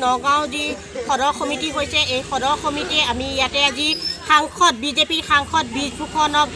নগাঁও যি সদৰ সমিতি হৈছে, এই সদৰ সমিতিয়ে আমি ইয়াতে আজি সাংসদ, বিজেপিৰ সাংসদ ব্ৰিজভূষণক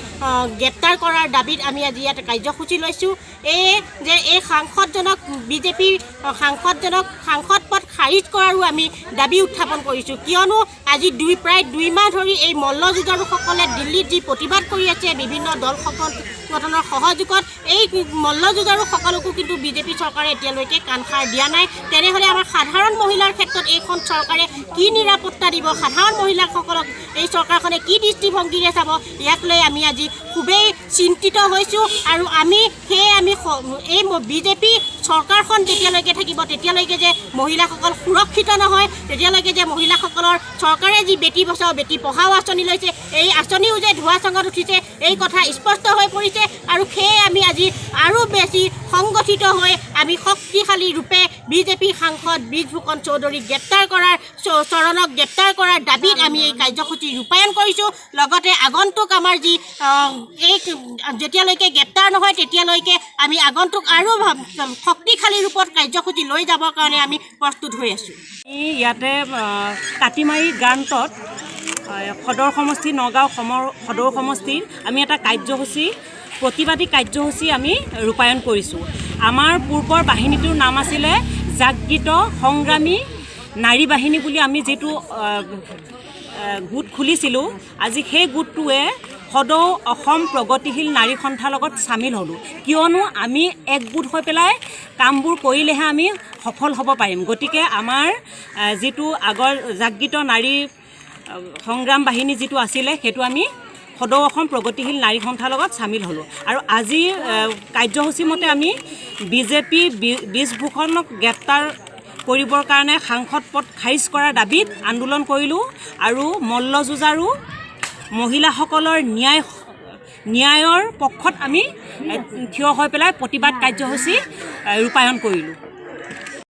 গ্ৰেপ্তাৰ কৰাৰ দাবীত আমি আজি ইয়াত কাৰ্যসূচী লৈছোঁ। এই যে এই সাংসদজনক, বিজেপিৰ সাংসদজনক সাংসদ পদ খাৰিজ কৰাৰো আমি দাবী উত্থাপন কৰিছোঁ। কিয়নো আজি প্ৰায় 2 মাহ ধৰি এই মল্লযুঁজাৰুসকলে দিল্লীত যি প্ৰতিবাদ কৰি আছে বিভিন্ন দল সংগঠনৰ সহযোগত, এই মল্লযুঁজাৰুসকলকো কিন্তু বিজেপি চৰকাৰে এতিয়ালৈকে কাণসাৰ দিয়া নাই। তেনেহ'লে আমাৰ সাধাৰণ মহিলাৰ ক্ষেত্ৰত এইখন চৰকাৰে কি নিৰাপত্তা দিব? সাধাৰণ মহিলাসকলক এই চৰকাৰখনে কি দৃষ্টিভংগীৰে চাব? ইয়াক লৈ আমি আজি খুবেই চিন্তিত হৈছোঁ। আৰু আমি সেয়ে আমি এই বিজেপি চৰকাৰখন যেতিয়ালৈকে থাকিব, তেতিয়ালৈকে যে মহিলাসকল সুৰক্ষিত নহয়, তেতিয়ালৈকে যে মহিলাসকলৰ চৰকাৰে যি বেটী বচাও বেটী পঢ়াও আঁচনি লৈছে, এই আঁচনিও যে ধোঁৱা চঙত উঠিছে, এই কথা স্পষ্ট হৈ পৰিছে। আৰু সেয়ে আমি আজি আৰু বেছি সংগঠিত হৈ আমি শক্তিশালী ৰূপে বিজেপি সাংসদ ব্ৰিজভূষণ চৌধুৰীক গ্ৰেপ্তাৰ কৰাৰ, চৰণক গ্ৰেপ্তাৰ কৰাৰ দাবীত আমি এই কাৰ্যসূচী ৰূপায়ণ কৰিছোঁ। লগতে আগন্তুক আমাৰ যি এই যেতিয়ালৈকে গ্ৰেপ্তাৰ নহয়, তেতিয়ালৈকে আমি আগন্তুক আৰু শক্তিশালী ৰূপত কাৰ্যসূচী লৈ যাবৰ কাৰণে আমি প্ৰস্তুত হৈ আছোঁ। আমি ইয়াতে কাটিমাৰী গ্ৰাণ্টত সদৰ সমষ্টি, নগাঁও সমৰ সদৰ সমষ্টিৰ আমি এটা কাৰ্যসূচী, প্ৰতিবাদী কাৰ্যসূচী আমি ৰূপায়ণ কৰিছোঁ। আমাৰ পূৰ্বৰ বাহিনীটোৰ নাম আছিলে জাগৃত সংগ্ৰামী নাৰী বাহিনী বুলি। আমি যিটো গোট খুলিছিলোঁ, আজি সেই গোটটোৱে সদৌ অসম প্ৰগতিশীল নাৰী সন্থাৰ লগত চামিল হ'লোঁ। কিয়নো আমি একগোট হৈ পেলাই কামবোৰ কৰিলেহে আমি সফল হ'ব পাৰিম। গতিকে আমাৰ যিটো আগৰ জাগৃত নাৰী সংগ্ৰাম বাহিনী যিটো আছিলে, সেইটো আমি সদৌ অসম প্ৰগতিশীল নাৰী সন্থাৰ লগত চামিল হ'লোঁ। আৰু আজি কাৰ্যসূচী মতে আমি বিজেপি ব্ৰিজভূষণক গ্ৰেপ্তাৰ কৰিবৰ কাৰণে সাংসদ পদ খাৰিজ কৰাৰ দাবীত আন্দোলন কৰিলোঁ আৰু মল্লযুঁজাৰু মহিলাসকলৰ ন্যায়ৰ পক্ষত আমি থিয় হৈ পেলাই প্ৰতিবাদ কাৰ্যসূচী ৰূপায়ণ কৰিলোঁ।